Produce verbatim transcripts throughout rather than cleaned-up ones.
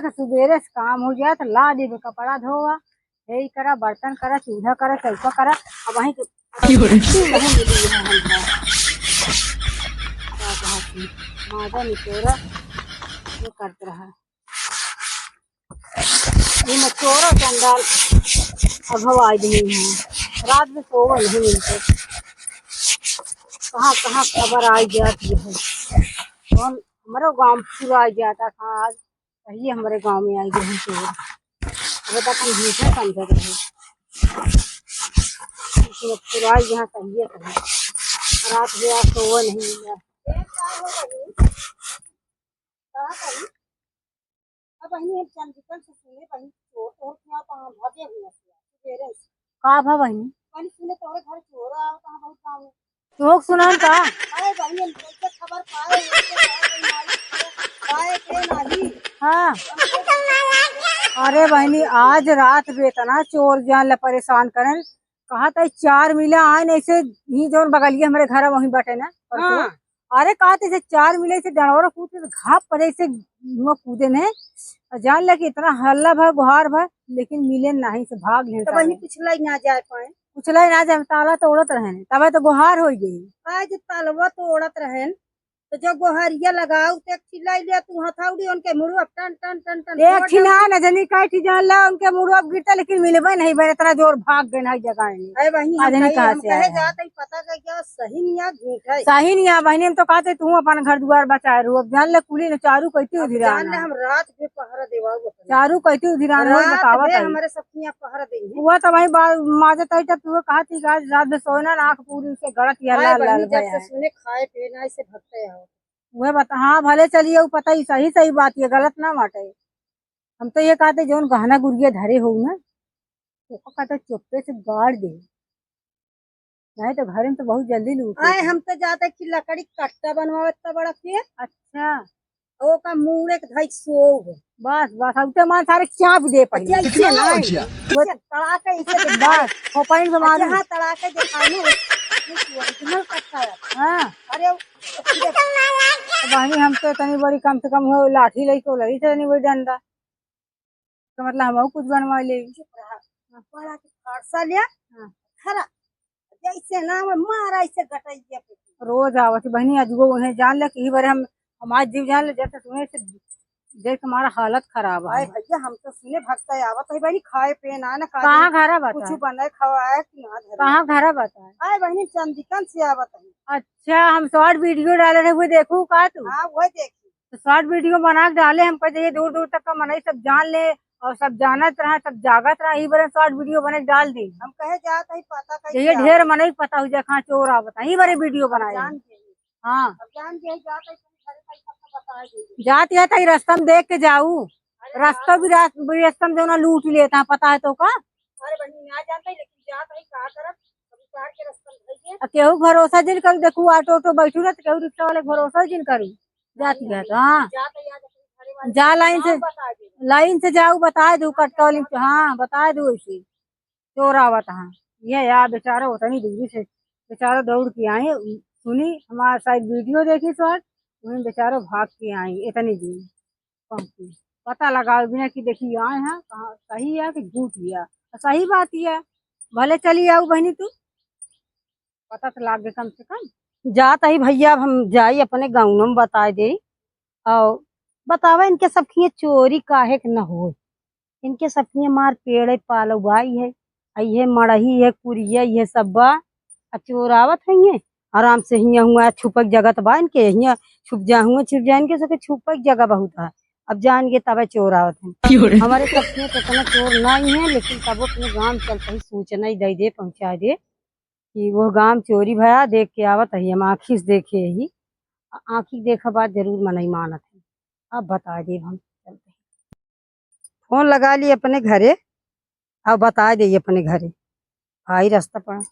सुबेरे से काम हो जात, ला देबे, कपड़ा धोवा, यही करा, बर्तन करा, चूल्हा करा, चौका करा। अब वहीं के की हो रही? छुट्टी नहीं मिली है हमका। का कहत ही? माजा निचोरा ये करत रहा। ये निचोरा चंडाल अब हवा नहीं है। रात में सोवल नहीं मिलते। कहाँ कहाँ खबर आई जाती है। कौन हमरो गाँव पूरा आई जाता था आज। सही है, हमरे गाँव में आई गए हैं चोर। अब तक हम झूठे समझत रहे, लेकिन अब चुराई यहाँ सही है, सही। रात गया, सोवा नहीं मिला। का करी? अब बहिनी, हम चंदिकन से सुने, बहिनी, चोर तोर क्या तो हम भागे हुए से, सुबेरे से। का भा बहिनी? बहिनी, सुने तोरे घर चोर आओ, तो हम बहुत गाँव में तोहक सुनान का? अरे बहिन, कैसे खबर पाए, कैसे पाए, कोई मालूम पड़े, पाए के नहीं? हाँ। अरे बहिनी, आज रात में इतना चोर जान ला परेशान करन। कहा था चार मिला आए, ऐसे ही जौन बगलिया हमरे घर वहीं बटे ना, परसों। हाँ। अरे कहा था ऐसे चार मिला, ऐसे डंडोरा कूद के घाप पर ऐसे मुँह कूदे ने। और जान ला कि इतना हल्ला भा, गुहार भा, लेकिन मिले नहीं, से भाग लेन तो सारे। बहिनी, कुछ लाई ना जाए पाए। कुछ लाई ना जाए, ताला तोड़त रहेन, तबे तो गोहार होई गई। आज तालवा तोड़त रहेन, तो जो गोहरिया लगाऊ, ते चिल्लाई लिया तू हथौड़ी उनके मुड़वा टन, टन, टन, टन, एक ठो ठिना डंडा। न जनी काई ठी जान ला, उनके मुड़वा गिरता, लेकिन मिलबे नहीं बे, इतना जोर भाग गए ना जगह नहीं। अरे बहिनी, आज हम नहीं कहे, कहाँ हम से कहे आया। जात है, पता का क्या सही निया झूठ है। सही निया बहिनी, हम तो कहते तू अपन घर दुआर बचाए रहो, अब जान ले कुली ने चारू कैती अब उधिरान जान ले है। हम रात में पहरा देवाऊ अपन। चारू कैती उधिरान हो रात बतावत में है। हमारे सब किया पहरा देंगे। हुआ तो भाई बा-, माजत आई तब तू कहा थी कि आज रात में सोना ना आँख पूरी से गलत या हाय लाल बहिनी, लाल जब भया से है। सुने खाए पिए ना इसे भगते आओ। वह बता, हाँ, भले चलिए, वो पता ही सही, सही बात ये गलत ना बाटे। हम तो ये कहते जौन गहना गुरिया धरे हो ना, ओका कहते चुप्पे से गाड़ दे, नहीं तो घर में तो बहुत जल्दी लूट आए। लेते। हम तो जाते कि लकड़ी कट्टा बनवावे इतना बड़ा के। अच्छा। ओका मूड़े के धई सोव। बस, बस, अब तो मान सारे चाप दे पड़ी। अच्छा, ऐसे ना। अच्छा। वो तड़ा के ऐसे दे। बस, खोपड़ी में मारू। अच्छा, हाँ, तड़ा के दिखाई ना। ये original कट्टा है। हाँ। अरे, वो तो बहिनी, हम तो इतनी बड़ी, कम से कम हो, लाठी लई को लई थे, इतनी बड़ी डंडा। तो मतलब, हम कुछ बनवा ले। चुप रहा। हाँ। बड़ा के फरसा लिया। हाँ। खरा। जैसे ना, मारा ऐसे गटैया पे। रोज आवत बहिनी, अजुगो उन्हें जान ले कि ही बारे हम, हमार जीव जान ले, जैसे सुने से देख के हमारा हालत खराब है। अरे भैया, हम तो सुने भगता आवत है बहिनी, खाए पे ना, ना खाए कहाँ पे। घरा बता? कुछ बनाए खवाए कि ना धरे। कहाँ घरा बता? अरे बहिनी, चंदिकन से आवत है। अच्छा, हम short video डाले रहे, वो देखू का तू? हाँ, वो देखी। तो short video बना के डाले, हम कहे, "ये दूर दूर तक का मनई सब जान ले और सब जानत रहा, सब जागत रहा, ई बरे short video बना के डाल दी।" हम कहे, "जात है, पता कैसे ये ढेर आवत?" मनई पता हो जाए, कहाँ चोर आवत है, ई बरे video बनाए। जान के। हाँ। अब जान के जात है, तुम घरे का ही सबको बता दीजिए। जात है, तो ई रास्ता में देख के जाऊ। अरे रास्ता भी रात, भी रास्ता में जो ना लूट लेता है, पता है तो का? अरे बहिनी, ना जानता है, लेकिन जात है, का करब? अब उतार के रास्ता में धइए। आ केहू भरोसा जिन करू, देखू, auto, auto बैठू ना, तो केहू रिक्शा वाले के भरोसा जिन करू। जाती है तो, हाँ। जा तो याद अपने घरे वाले जा को line से, नाम बता दे। Line से जाऊ, बता दू, कटकौली से, हाँ, बता दू ऐसे। चोर आवत हाँ। ये यार बेचारा उतनी दूरी से, बेचारा दौड़ के आए, सुनी, हमारा शायद video देखी short, वहीं बेचारा भाग के आए, इतनी दूर पहुँची। पता लगावे बिना कि देखी आए हैं, कहाँ सही है कि झूठ है। तो सही बात ही है, भले चली आऊ बहिनी तू। पता तो लाग गए कम से कम। जात ही भैया, अब हम जाई अपने गाँव में बताए दे। और बतावा इनके सब किए चोरी काहे के न होए। इनके सब किए मार पेड़े पालवाई है। आ इहे मड़ही है, कुरिया, इहे सब बा। आ चोर आवत हइये, आराम से हियाँ हुआँ छुपक जगह त बा इनके, हियाँ छुप जा हुआँ, छुप जा, इनके सबके छुपक जगह बहुत है। अब जान के तबे चोर आवत हैं। क्यों रे? हमारे सब किए तो इतना चोर नहीं है, लेकिन तब अपने गाँव चलते ही सूचना ही दे दे, पहुँचा दे। कि वो गाँव चोरी भया, देख के आवत ही, हम आँखी से देखे ही। आ-, आँखी के देखा बात जरूर मनई मानत है। अब बता देब हम, चलते ही। फोन लगा ली अपने घरे, अब बता दे अपने घरे। आई रास्ता पर।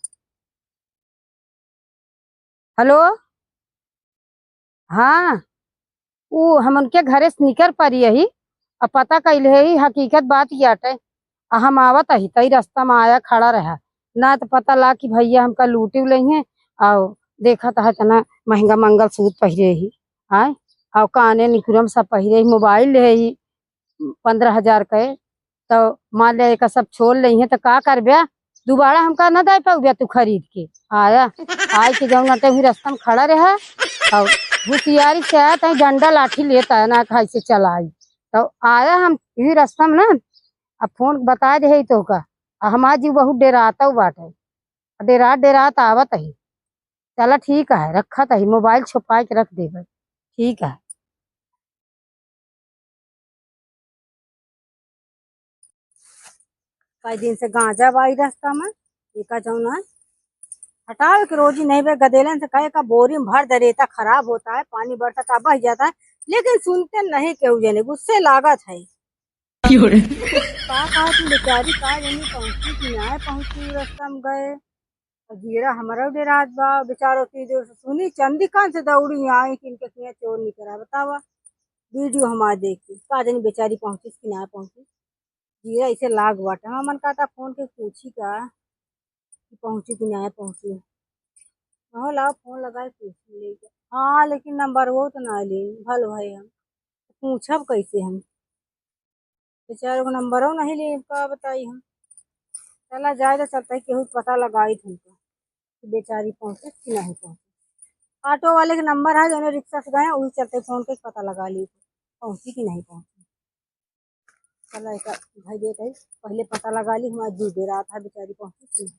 हेलो, हाँ, ऊ हम उनके घरे से निकर परी ही, अब पता कइले ही, हकीकत बात ही आटे। आ हम आवत ही, तई रास्ता में आया खड़ा रहा, ना तो पता ला कि भैया हमका लूटे लेइहें। आओ, देखत है इतना महंगा मंगलसूत्र पहिरे ही, आय, आओ, काने निकुरम सब पहिरे ही, मोबाइल ले ही, पन्द्रह हजार के, तो मान ले एका सब छोड़ लेइहे तो का करब्या? दोबारा हमका न दे पउब्या तू खरीद के। आया, आय के जौन अटे हुई रस्ता में खड़ा रहा, और होशियारी से आया, तहीं डंडा लाठी लेता है ना, खाई से चलाई। तो आया हम यही रस्ता में ना, अब फोन बताइ देहे तोहका, आ हमार जीव बहुत डेरातउ बाटे, डेरात डेरात आवत ही। चला ठीक है, रखत ही, मोबाइल छुपाइ के रख देबे। ठीक है। कई दिन से गांजा बाई रस्ता में, एका जौन है हटावे के रोजी नहीं बे, गदेलन से कहे का बोरी में भर दे, रेता खराब होता है, पानी बरसता बह जाता है, लेकिन सुनते नहीं केहू जने, गुस्से लागत है। का कहा तू बेचारी, का जने पहुंची कि ना पहुंची, रस्ता में गए। और जीरा हमारा डेरात बा, बेचारो की जोर से सुनी, चंदी कान से दौड़ी आई कि इनके किया चोर निकरा। बतावा, वीडियो हमार देख के, का जनी बेचारी पहुंचिस कि ना पहुंचिस। जीरा इसे लाग बाटे। हाँ, मन कहता फोन के पूछी का कि पहुंची कि ना पहुंची। हाँ, लाओ फोन लगाए पूछी ले। हाँ, लेकिन नंबर वो तो ना ली, भल भाई हम पूछब कैसे हम? बेचारे को नंबरो नहीं लिए, का बताई हम। चला जाए तो चलता है, केहू पता लगाई थे तो कि बेचारी पहुंचे कि नहीं पहुंचे। ऑटो वाले के नंबर है, जौने रिक्शा से गए, वही चलते फोन के पता लगा ली पहुंची कि नहीं पहुंची। चला एक भाई देख आई, पहले पता लगा ली, हमारे दू बेर रात है, बेचारी पहुंची कि नहीं।